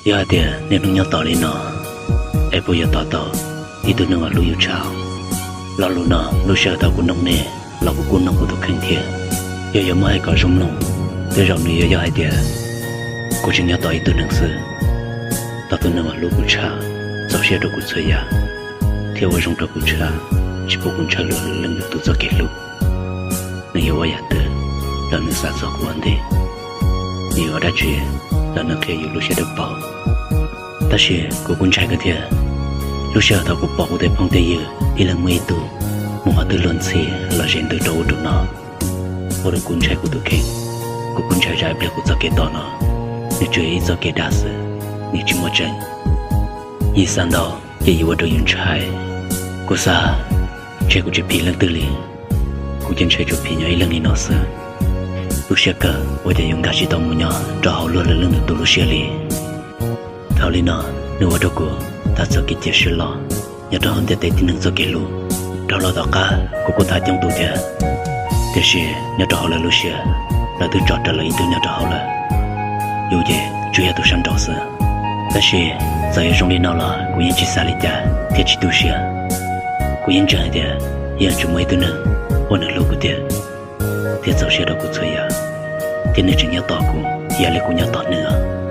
Yog hais tias niaj hnub nyob tos li no, es puas yuav tos tau ib tug neeg uas hlub yus tshaj? Lo lus no lub sij hawm thaum kuv noog nej los kuv kuj noog kuv tus kheej thiab. Yog yuav muab hais kom zoo mloog, tej zaum nws yuav yog hais tias kuv tseem nyob tos ib tug neeg xwb, tos tus neeg uas hlub kuv tshaj, txaus siab rau kuv txhua yam, thiab ua zoo rau kuv tshaj, tsis pub kuv ntshai luag lwm leej lwm tus txoj kev hlub. Nws yuav ua yam twg los nws xav txog kuv ua ntej, nws yuav ua dab tsi los nws qhia yus lub siab rau paub. Tab sis kuv kuj ntshai kawg thiab. Lub sij hawm thaum kuv pom kuv tej phooj tej ywg ib leeg muaj ib tug mus qhov twg luag ntxhi los zes ntws rau ub rau no, ua rau kuv ntshai kuv tus kheej. Kuv kuj ntshai zaj ib pliag kuv txoj kev tos no nws tsuas yog ib txoj kev dag xwb, nws tsis muaj tseeb. Yus xav ntau ces yus ua rau yus ntshai. Kuv xav, ntshe kuv tsis phim leej twg li, kuv cia ntshe tsuas phim nyob ib leeg li no xwb. Tu siab kawg ua cas yus nkag tsis tau mus nyob rau hauv luag lwm leej lwm tus lub siab li. Thaum li no, nws ua rau kuv tag txoj kev cia siab los nyob rau hauv ntiaj teb tib neeg txoj kev hlub. Dhau los tom qab kuv kuj tham coob tus thiab, tiam sis nyob rau hauv lawv lub siab, lawv twb tso rawv lawv ib tug nyob rau hauv lawm. Yus ces tsuas yog tus sab nraud xwb. Tab sis txawm yuav zoo li no los kuv yeej tsis xav li cas thiab tsis tu siab. Kuv yeej ntseeg hais tias yeej tseem muaj ib tug neeg uas nws hlub kuv tiag, thiab txaus siab rau kuv txhua yam, thiab nws tseem nyob tos kuv ib yam li kuv nyob tos nws.